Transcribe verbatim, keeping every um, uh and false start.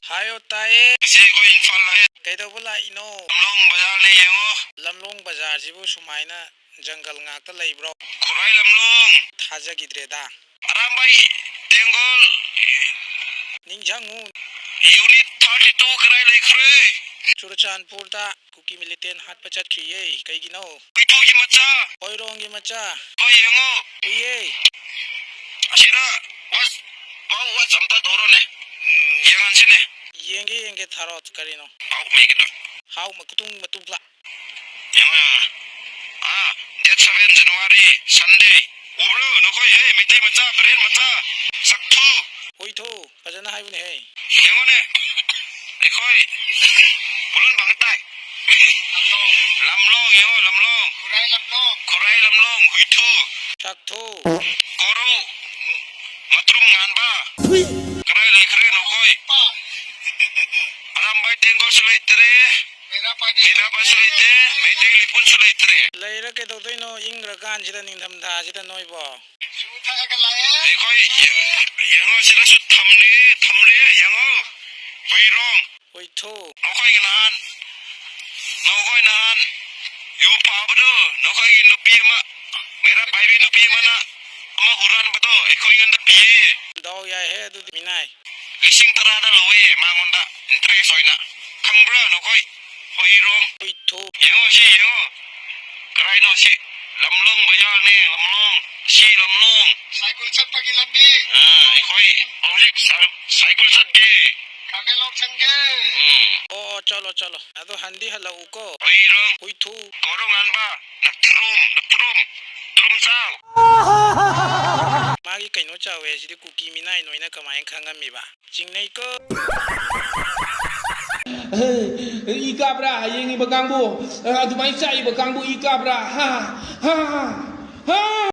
ꯍꯥꯏꯌꯣ, ꯇꯥꯏꯌꯦ꯫ ꯉꯁꯤ ꯑꯩꯈꯣꯏ ꯏꯝꯐꯥꯜ ꯂꯥꯛꯑꯦ꯫ ꯀꯩꯗꯧꯕ ꯂꯥꯛꯏꯅꯣ? ꯂꯝꯂꯣꯡ ꯕꯖꯥꯔꯅꯦ, ꯌꯦꯡꯉꯣ꯫ ꯂꯝꯂꯣꯡ ꯕꯖꯥꯔꯁꯤꯕꯨ ꯁꯨꯃꯥꯏꯅ ꯖꯪꯒꯜ ꯉꯥꯛꯇ ꯂꯩꯕ꯭ꯔꯣ? ꯈꯨꯔꯥꯏ ꯂꯝꯂꯣꯡ꯫ ꯊꯥꯖꯈꯤꯗ꯭ꯔꯦꯗ꯫ ꯑꯔꯥꯝꯕꯥꯏ ꯇꯦꯡꯒꯣꯜ꯫ ꯅꯤꯡꯁꯤꯡꯉꯨ꯫ Unit thirty two ꯀꯗꯥꯏ ꯂꯩꯈ꯭ꯔꯦ? ꯆꯨꯔꯆꯥꯟꯄꯨꯔꯗ ꯀꯨꯀꯤ militant ꯍꯥꯠꯄ ꯆꯠꯈ꯭ꯔꯤꯌꯦ꯫ ꯀꯩꯒꯤꯅꯣ? ꯍꯨꯏꯊꯨꯒꯤ ꯃꯆꯥ꯫ ꯍꯣꯏꯔꯣꯡꯒꯤ ꯃꯆꯥ꯫ ꯍꯣꯏ, ꯌꯦꯡꯉꯣ꯫ ꯎꯏꯌꯦ꯫ ꯑꯁꯤꯗ ꯋꯥꯁ-, ꯋꯥꯎ, ꯋꯥꯁ ꯑꯝꯇ ꯇꯧꯔꯣꯅꯦ꯫ ꯌꯦꯡꯍꯟꯁꯤꯅꯦ꯫ ꯌꯦꯡꯒꯦ, ꯌꯦꯡꯒꯦ, ꯊꯥꯔꯣ꯫ ꯀꯔꯤꯅꯣ? ꯍꯥꯎ, ꯃꯦꯒꯤꯗꯣ꯫ ꯍꯥꯎ, ꯃꯇꯨꯡ, ꯃꯇꯨꯡ ꯄꯨꯂꯥ꯫ ꯌꯦꯡꯉꯣ, ꯌꯦꯡꯉꯣ꯫ ꯑꯥ, date seven January Sunday꯫ ꯎꯕ꯭ꯔꯣ ꯅꯈꯣꯏ? ꯍꯦ, ꯃꯩꯇꯩ ꯃꯆꯥ, ꯕ꯭ꯔꯦꯟ ꯃꯆꯥ, ꯁꯛꯊꯨ꯫ ꯍꯨꯏꯊꯨ, ꯐꯖꯅ ꯍꯥꯏꯕꯅꯦꯍꯦ꯫ ꯌꯦꯡꯉꯣꯅꯦ, ꯑꯩꯈꯣꯏ ꯄꯨꯂꯨꯟ ꯐꯪ ꯇꯥꯏ꯫ ꯂꯝꯂꯣꯡ, ꯌꯦꯡꯉꯣ, ꯂꯝꯂꯣꯡ꯫ ꯈꯨꯔꯥꯏ ꯂꯝꯂꯣꯡ꯫ ꯈꯨꯔꯥꯏ ꯂꯝꯂꯣꯡ, ꯍꯨꯏꯊꯨ꯫ ꯁꯛꯊꯨ꯫ ꯀꯣꯔꯧ, ꯃꯇ꯭ꯔꯨꯝ ꯉꯥꯟꯕ꯫ ꯀꯗꯥꯏ ꯂꯩꯈ꯭ꯔꯦ ꯅꯈꯣꯏ? ꯑꯔꯥꯝꯕꯥꯏ ꯇꯦꯡꯒꯣꯜꯁꯨ ꯂꯩꯇ꯭ꯔꯦ꯫ ꯃꯩꯔꯥ ꯄꯥꯏꯕꯤꯁꯨ ꯃꯩꯔꯥ ꯄꯥꯏꯕꯤꯁꯨ ꯂꯩꯇ꯭ꯔꯦ꯫ ꯂꯩꯇꯦ꯫ ꯃꯩꯇꯩ ꯂꯤꯄꯨꯟꯁꯨ ꯂꯩꯇ꯭ꯔꯦ꯫ ꯂꯩꯔ ꯀꯩꯗꯧꯗꯣꯏꯅꯣ? ꯏꯪꯈ꯭ꯔꯀꯥꯟꯁꯤꯗ, ꯅꯤꯡꯊꯝꯊꯥꯁꯤꯗ ꯅꯣꯏꯕꯣ? ꯖꯨ ꯊꯛꯑꯒ ꯂꯥꯛꯑꯦ꯫ ꯑꯩꯈꯣꯏ ꯌꯦ-, ꯌꯦꯡꯉꯣ, ꯁꯤꯗꯁꯨ ꯊꯝꯂꯤ, ꯊꯝꯂꯤ, ꯌꯦꯡꯉꯣ꯫ ꯍꯨꯏꯔꯣꯡ꯫ ꯍꯨꯏꯊꯨ꯫ ꯅꯈꯣꯏ ꯅꯍꯥꯟ, ꯅꯈꯣꯏ ꯅꯍꯥꯟ ꯌꯨ ꯐꯥꯕꯗꯣ, ꯅꯈꯣꯏꯒꯤ ꯅꯨꯄꯤ ꯑꯃ, ꯃꯩꯔꯥ ꯄꯥꯏꯕꯤ ꯅꯨꯄꯤ ꯑꯃꯅ ꯑꯃ ꯍꯨꯔꯥꯟꯕꯗꯣ ꯑꯩꯈꯣꯏꯉꯣꯟꯗ ꯄꯤꯌꯦ꯫ ꯗꯥꯎ ꯌꯥꯏꯍꯦ ꯑꯗꯨꯗꯤ, ꯃꯤꯅꯥꯏ꯫ ꯂꯤꯁꯤꯡ ꯇꯔꯥꯗ ꯂꯧꯋꯦ ꯃꯉꯣꯟꯗ, interest ꯑꯣꯏꯅ꯫ ꯈꯪꯕ꯭ꯔꯥ ꯅꯈꯣꯏ? ꯍꯣꯏꯔꯣꯡ꯫ ꯍꯨꯏꯊꯨ꯫ ꯌꯦꯡꯉꯣ ꯁꯤ, ꯌꯦꯡꯉꯣ꯫ ꯀꯔꯥꯏꯅꯣ ꯁꯤ? ꯂꯝꯂꯣꯡ ꯕꯖꯥꯔꯅꯦ, ꯂꯝꯂꯣꯡ꯫ ꯁꯤ ꯂꯝꯂꯣꯡ꯫ ꯁꯥꯏꯀꯜ ꯆꯠꯄꯒꯤ ꯂꯝꯕꯤ꯫ ꯑꯥ, ꯑꯩꯈꯣꯏ ꯍꯧꯖꯤꯛ ꯁꯥꯏ-, ꯁꯥꯏꯀꯜ ꯆꯠꯀꯦ꯫ ꯀꯥꯃꯦꯟꯂꯣꯛ ꯆꯪꯒꯦ꯫ ꯎꯝ꯫ ꯑꯣ, ꯑꯣ, ꯆꯠꯂꯣ, ꯆꯠꯂꯣ꯫ ꯑꯗꯣ ꯍꯟꯗꯤ ꯍꯜꯂꯛꯎꯀꯣ꯫ ꯍꯣꯏꯔꯣꯡ꯫ ꯍꯨꯏꯊꯨ꯫ ꯀꯣꯔꯧ ꯉꯥꯟꯕ꯫ ꯅꯞꯊ꯭ꯔꯨꯝ, ꯅꯞꯊ꯭ꯔꯨꯝ꯫ ꯇ꯭ꯔꯨꯝ ꯆꯥꯎ꯫ ꯃꯥꯒꯤ ꯀꯩꯅꯣ ꯆꯥꯎꯋꯦ ꯍꯥꯏꯁꯤꯗꯤ ꯀꯨꯀꯤ ꯃꯤꯅꯥꯏ ꯅꯣꯏꯅ ꯀꯃꯥꯏꯅ ꯈꯪꯉꯝꯃꯤꯕ? ꯆꯤꯡꯅꯩꯀꯣ꯫ ꯏ ꯀꯥꯕ꯭ꯔꯥ? ꯌꯦꯡꯉꯤꯕ ꯀꯥꯡꯕꯨ, ꯑꯗꯨꯃꯥꯏꯅ ꯆꯥꯛꯏꯕ ꯀꯥꯡꯕꯨ ꯏ ꯀꯥꯕ꯭ꯔꯥ? ꯍꯥ? ꯍꯥ? ꯍꯥ?